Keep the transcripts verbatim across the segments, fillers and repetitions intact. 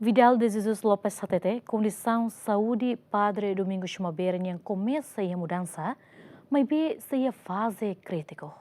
Vidal de Jesus Lopes hatete, kondisaun saúde Padre Domingos Maubere nian komesa iha mudansa, maibé sei iha faze krítiku.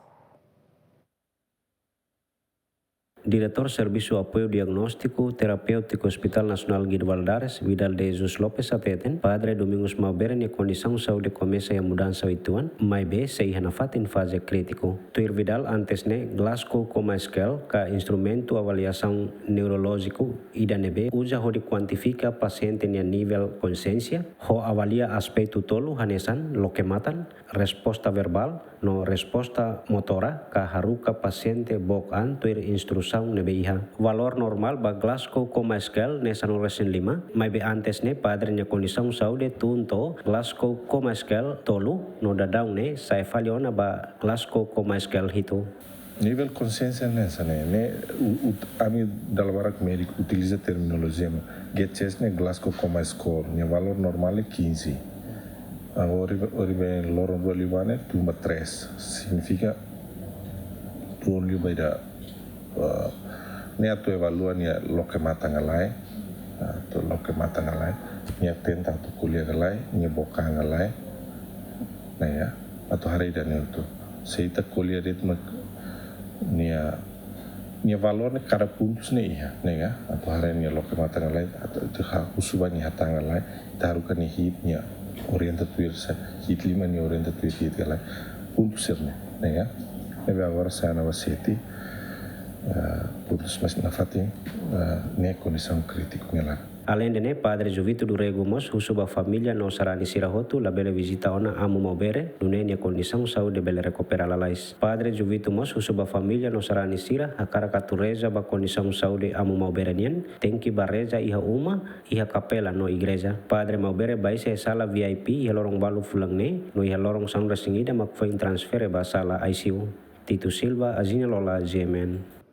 Diretór Servisu Apoiu Diagnóstiku Terapéutiku Hospital Nasionál Guido Valadares, Vidal de Jesus Lopes hateten, Padre Domingos Maubere nia kondisaun saúde komesa iha mudansa uitoan, maibé sei iha nafatin faze krítiku. Tuir Vidal, antes ne'e, Glasgow Coma Scale, ka instrumentu avaliasaun neurolójiku ida ne'ebé uza hodi kuantifika pasiente nia nivel konsiénsia, ho avalia aspetu tolu hanesan loke matan, resposta verbál, no resposta motora, ka haruka pasiente book an tuir instrusaun ne'ebé iha. Valór normál ba Glasgow Coma Scale ne'e sanulu-resin-lima, maibé antes ne'e Padre nia kondisaun saúde tun to'o Glasgow Coma Scale tolu, no daudaun ne'e sa'e fali ona ba Glasgow Coma Scale hitu. Nivel konsiénsia ne'e hanesan ne'e, ne'e u-, u-, ami dala barak médiku utiliza terminolojia, maibé G C S ne'e Glasgow Coma Score, nia valór normál ne'e quinze. Agora, horibainhira loron rua liubá ne'e tun ba três, signifika tun liu ba ida, eh, ne'e atu evalua nia loke matan ka lae, eh, atu loke matan ka lae, nia tenta atu ko'alia ka lae, nia book an ka lae, ne'e ka, atu haree ida-ne'e hotu. Se ita ko'alia de'it mak nia, nia valór ne'e kada pontus ne'e iha, ne'e ka, atu haree nia loke matan ka lae, atu, atu ha-, husu ba nia hatán ka lae, ita haruka nia hi'it nia orienta tuir sá, hi'it lima nia orienta tuir hi'it ka lae. Pontus sira-ne'e, ne'e ka. Ne'ebé agora sa'e ona ba sete, eh, pontus, maibé nafatin, eh, ne'e kondisaun krítiku nia laran. Aleinde ne'e, Padre Jovito do Rego mós husu ba família no sarani sira hotu labele vizita ona Amu Maubere, nune'e nia kondisaun saúde bele rekupera lalais. Padre Jovito mós husu ba família no sarani sira hakarak atu reza ba kondisaun saúde Amu Maubere nian, tenke bá reza iha uma, iha kapela no igreja. Padre Maubere baixa iha sala V I P iha loron ualu fulan ne'e, no iha loron sanulu-resin-ida mak foin transfere ba sala I C U. Tito Silva, Azinia Lola, G M N.